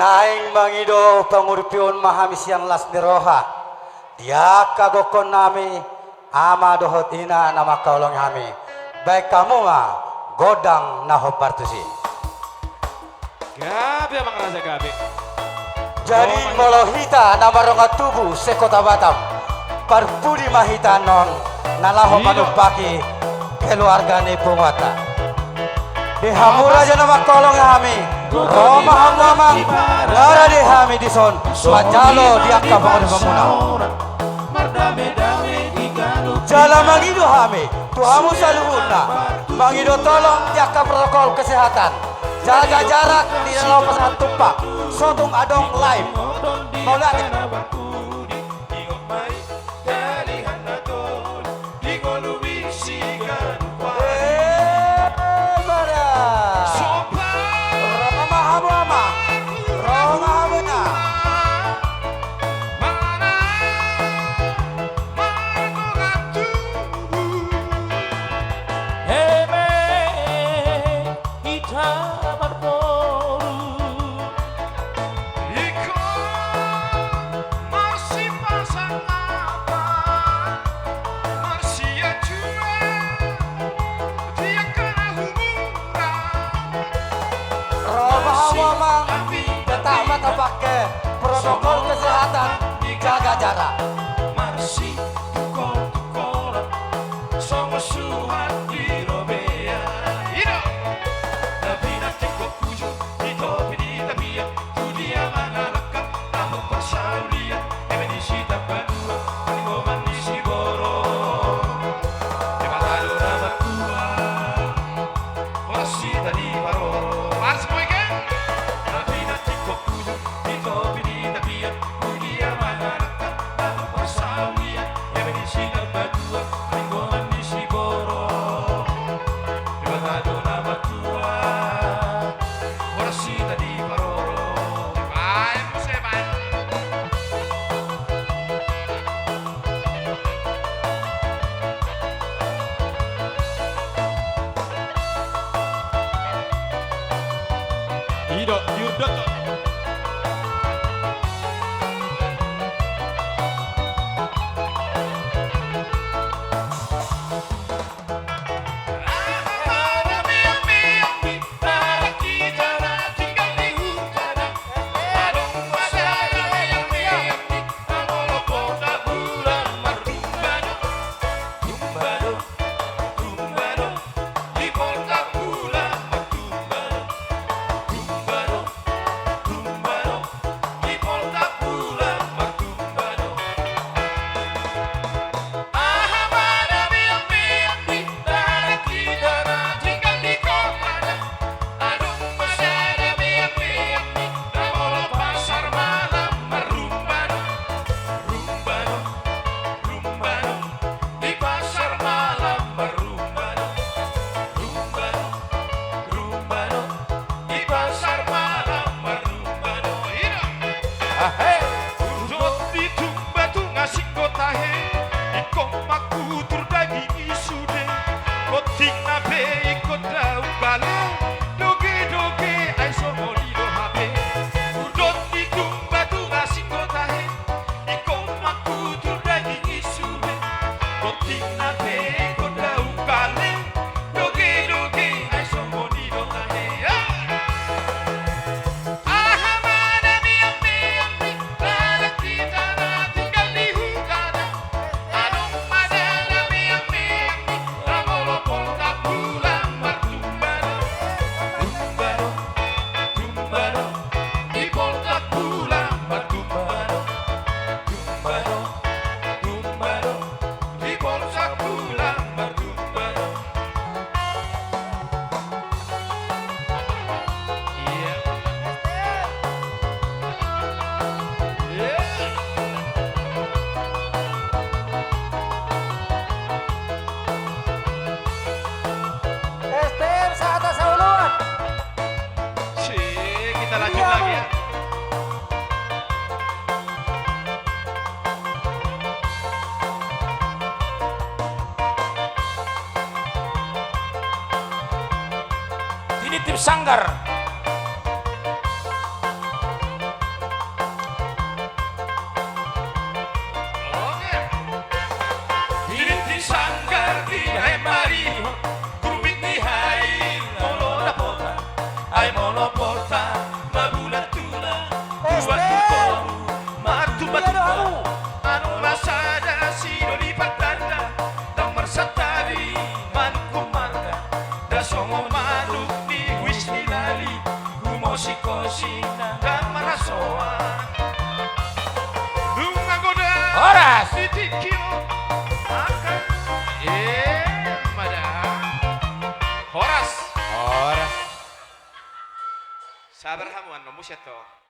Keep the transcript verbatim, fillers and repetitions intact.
Naeng mangido pangurpion ma hami sian las ni roha di angka gokhon nami, ama dohot ina na mangkaholongi hami. Baen hamu ma gondang na hombar tusi. Gabe, Amang Raja, gabe. Jadi, molo hita na mardongan tubu se-Kota Batam, parpudi ma hita annon na laho manumpahi keluarga ni punguanta. Di hamu raja na mangkaholongi hami, ro ma hamu amang, nunga rade hami dison manjalo di angka pangurupion muna. Jala mangido hami tu hamu saluhutna, mangido tolong di angka protokol kesehatan, jaga jarak, di na laho pasahat tumpak, sotung adong live. Mauliate. Hita marboru. Ingkon marsipasangapan, marsiajuan di angka na humurang. Ro ma hamu amang, tetap ma tapake protokol kesehatan, jaga jarak. Marsitukol-tukolan songon suhat di robean. Ida. Na pinantikhon bujur di topi ni tapian, tu dia mangalangka laho parsaulian, eme ni Sitambatua harimboman ni Siborok. Debata do na martua, horas hita diparorot. Mars boy ke? Na pinantikhon bujur di topi ni tapian, tu dia mangalangka laho parsaulian, eme ni Sitambatua harimboman ni Siborok. Debata do na martua, horas hita diparorot. Baen muse, baen. I do, diurdot do. Rumba do, rumba do, di pasar malam marumba do. Ida. Ahe. Hudok di Tumba Tunga Singgotahe, ingkon mangkutur daging i sude. Tontingna pe ingkon daun bale, doge-doge ai songon i do hape. Hudok di Tumba Tunga Singgotahe, ingkon mangkutur daging i sude. Tontingna pe ingkon daun bale, doge-doge ai songon i do hape. Aha ma na meang-meang ni, na dang hita na tinggal di hutana. Adong ma na meang-meang ni, na molo Poltak pulang martumba do. Tumba do, tumba do, di Poltak pulang martumba do. Tumba do, tumba do, di Poltak pulang martumba do. Iya. Iya. S T M sahat saoloan. Si, kita lanjut lagi ya. Tinitip sanggar. Abraham, annon muse antong.